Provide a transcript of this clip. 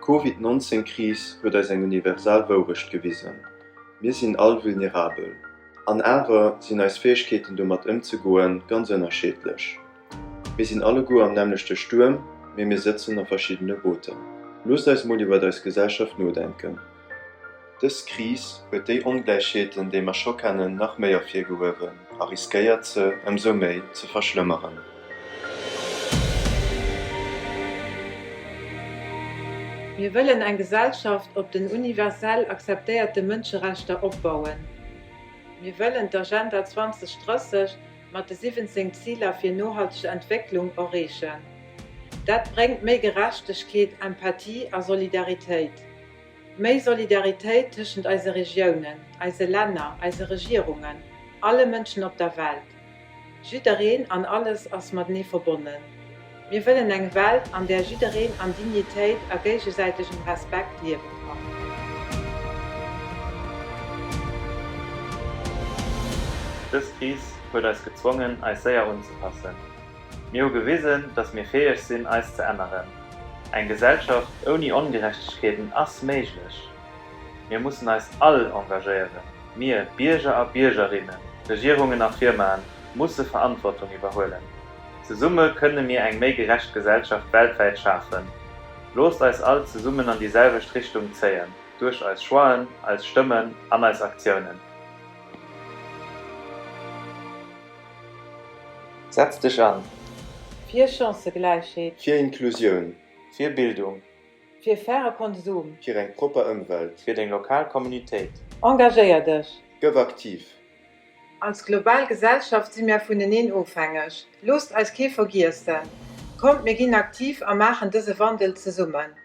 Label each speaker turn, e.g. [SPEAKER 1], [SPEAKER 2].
[SPEAKER 1] D'Covid 19 Kris huet eis eng universal Wourecht gewisen, Mir sinn all vulnerabel. An awer sinn eis Fäegkeeten domat ëmzegoen ganz ënnerscheedlech. Mir sinn alleguer am nämmlechte Stuerm, mee mir sëtzen a verschiddene Booter. Loosst eis mol iwwert eis Gesellschaft nodenken. Dës Kris huet déi Ongläichheeten, déi mer scho kennen, nach méi ervirgehuewen a riskéiert se ëmsou méi ze verschlëmmeren.
[SPEAKER 2] Mir wëllen eng Gesellschaft op den universell akzeptéierte Mënscherechter opbauen. Mir wëllen d'Agenda 2030 mat de 17 Ziler fir nohalteg Entwécklung erreechen. Dat bréngt méi Gerechtegkeet, Empathie a Solidaritéit. Méi Solidaritéit tëschent eise Regiounen, eise Länner, eise Regierungen, alle Mënschen op der Welt. Jiddereen an alles ass matenee verbonnen. Mir wëllen eng Welt, an där jiddereen an Dignitéit a géigesäitegem Respekt liewe kann.
[SPEAKER 3] Dës Kris huet eis gezwongen, eis séier unzepassen. Mir hu gewisen, datt mir fäeg sinn, eis ze änneren. Eng Gesellschaft ouni Ongerechtegkeeten ass méiglech. Mir mussen eis all engagéieren. Mir, Bierger a Biergerinnen, Regierungen a Firmaen, musse Verantwortung iwwerhuelen. Zesumme kënne mir eng méi gerecht Gesellschaft weltwäit schafen. Loosst eis all zesummen an déi selwecht Richtung zéien, duerch eis Choixen, eis Stëmmen an eis Aktiounen.
[SPEAKER 4] Setz dech an!
[SPEAKER 2] Fir Chancëgläichheet.
[SPEAKER 1] Fir Inklusioun.
[SPEAKER 4] Fir Bildung.
[SPEAKER 2] Fir faire Konsum.
[SPEAKER 1] Fir eng propper Ëmwelt.
[SPEAKER 4] Fir deng lokal Communautéit.
[SPEAKER 2] Engagéier dech!
[SPEAKER 1] Gëff aktiv!
[SPEAKER 2] Als global Gesellschaft si mär vuneneen ofhängeg. Loosst eis kee vergiessen. Kommt mir ginn aktiv a maachen dëse Wandel zesummen.